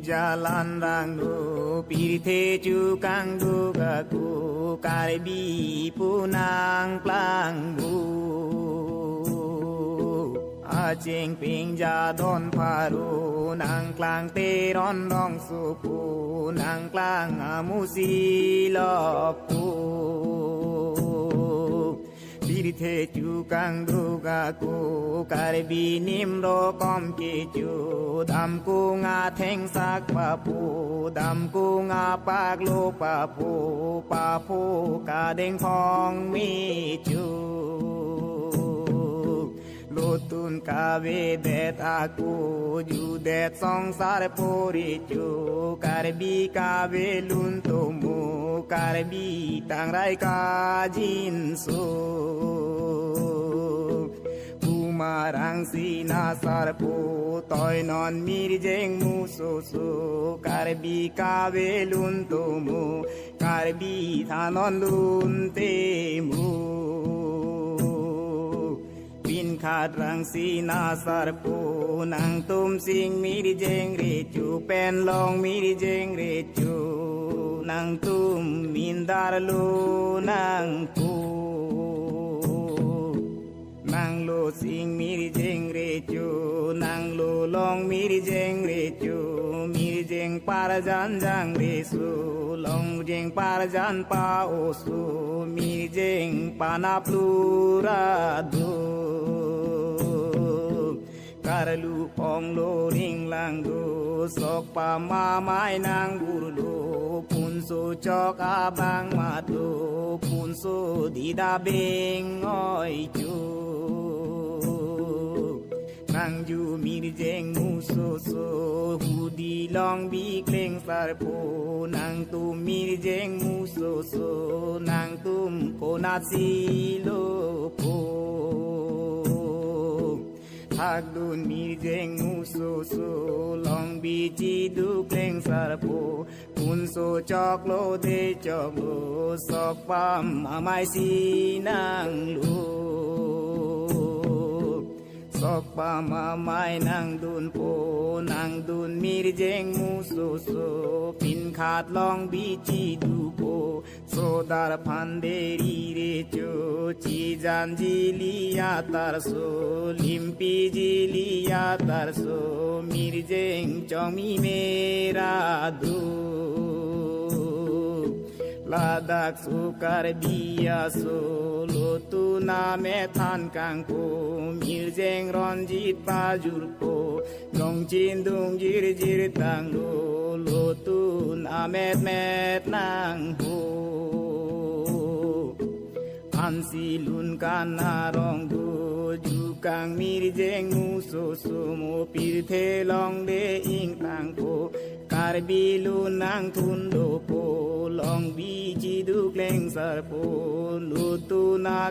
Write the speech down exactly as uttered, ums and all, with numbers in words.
Jalan rangno pirthe chukangduk ako, Karbi pu nangplangpo. Aching ping jadon pharo nangklang, Teron rongsopo nangklang, amusi lokpo. Pirthe chukangduk ako, Karbi nim rokom kecho, damkung athengsak papo, damkung apaklo papo, papo kadeng phong mecho. Lotun kavedet ako, judet songsar porecho, Karbi kavelun tomo, Karbi tangrai kajinso. Pumarang sina sarpo, toinon mirjeng musoso, Karbi kavelun tomo, Karbi thanon lun temo. Pinkhat rang sina sarpo, nangtum sing mirjeng recho, pen long mirjeng recho, nangtum mindar lo nangpo. Nanglo sing mirjeng recho, nanglo long mirjeng recho, mirjeng parjan jang reso, longjeng parjan pa-oso, mirjeng panap lura do. Karlu ponglo ringlang do, sok pamamai nang burlo, punso chok abang matlo, punso dida beng oicho. Nangju mirjeng musoso, hudi long bikleng sarpo, nangtum mirjeng musoso, nangtum konatsi lopo. Thakdun mirjeng musoso, long bichi dukleng sarpo, punso choklo de choklo, sok pamamai si nanglo. Sok pamamai nangdunpo, nangdun mirjeng musoso, pinkhat long bichi dupo, sodar phanderi recho, chijan jili atarso, limpi jili atarso, mirjeng chongmi mera do. Ladak so Karbi aso, lotun amet than kangpo, mirjeng ronjit pajurpo, longchin dungjir jir tanglo, lotun amet met nangpo. Ansi lun kan arong do, jukang mirjeng musoso mo, pirthe longde ingtangpo, Karbi lun nangthun dopo, long bichi dukleng sarpo, lotun ak